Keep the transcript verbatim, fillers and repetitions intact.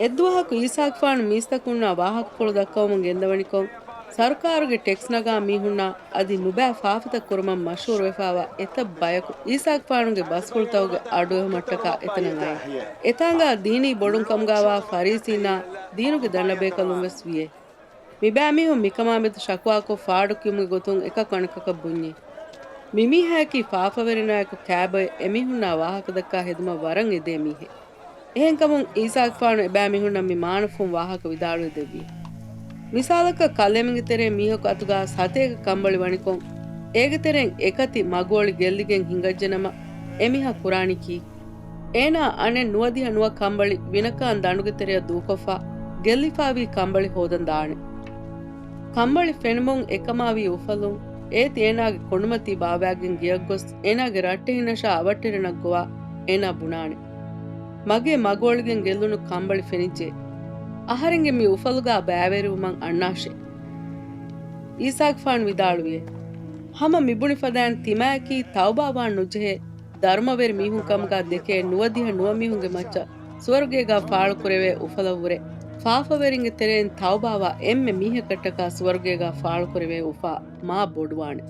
އެއްދުވަހަކު އީސާގެފާނު މީސްތަކުންނާ ވާހަކަފުޅު ދައްކަވަމުން ގެންދަވަނިކޮށް، ސަރުކާރުގެ ޓެކްސް ނަގާ މީހުންނާ އަދި ނުބައި ފާފަތައް ކުރުމަށް މަޝްހޫރުވެފާވާ އެތައް ބަޔަކު އީސާގެފާނުގެ ބަސްފުޅުތަކުގެ އަޑުއެހުމަށްޓަކާ އެތަނަށް އައި. އެތާނގާ ދީނީ ބޮޑުން ކަމުގާވާ ފަރީސީންނާ ދީނުގެ ދަންނަބޭކަލުން ވެސް ވިޔޭ. މިބައިމީހުން މިކަމާމެދު ޝަކުވާކޮށް ފާޑުކިޔުމުގެ ގޮތުން އެކަކު އަނެކަކަށް ބުންޏޭ. މިމީހާއަކީ ފާފަވެރިންނާއެކު ކާބޮއެ އެމީހުންނާ ވާހަކަދައްކާ ހެދުމަށް ވަރަށް އެދޭ މީހެއް. އެހެންކަމުން އީސާގެފާނު އެބައިމީހުންނަށް މި މާނަފުން ވާހަކަ ވިދާޅުވެ ދެއްވި. މިސާލަކަށް ކަލޭމެންގެ ތެރޭ މީހަކު އަތުގާ ސަތޭކަ ކަނބަޅި ވަނިކޮށް، އޭގެ ތެރެއިން އެކަތި މަގުއޮޅި ގެއްލިގެން ހިނގައްޖެނަމަ، އެމީހާ ކުރާނީ ކީ؟ އޭނާ އަނެއް ނުވަދިހަ ނުވަ ކަނބަޅި ވިނަކާން ދަނޑުގެ ތެރެއަށް ދޫކޮށްފަ، ގެއްލިފާވީ ކަނބަޅި ހޯދަން ދާނެ. ކަނބަޅި ފެނުމުން އެކަމާވީ އުފަލުން، އޭތި އޭނާގެ ކޮނޑުމަތީ ބާވާގެން ގެޔަށްގޮސް، އޭނާގެ ރައްޓެހިންނަށާ އަވަށްޓެރިންނަށް ގޮވާ އޭނާ ބުނާނެ. މަގޭ މަގުއޮޅިގެން ގެއްލުނު ކަނބަޅި ފެނިއްޖެ. އަހަރެންގެ މި އުފަލުގާ ބައިވެރިވުމަށް އަންނާށޭ. އީސާގެފާނު ވިދާޅުވިއޭ، ހަމަ މިބުނި ފަދައިން ތިމާއަކީ ތައުބާވާން ނުޖެހޭ، ދަރުމަވެރި މީހުން ކަމުގާ ދެކޭ ނުވަދިހަ ނުވަ މީހުންގެ މައްޗަށް ސުވަރުގޭގާ ފާޅުކުރެވޭ އުފަލަށްވުރެ، ފާފަވެރިންގެ ތެރެއިން ތައުބާވާ އެންމެ މީހަކަށްޓަކާ ސުވަރުގޭގާ ފާޅުކުރެވޭ އުފާ މާ ބޮޑުވާނެ.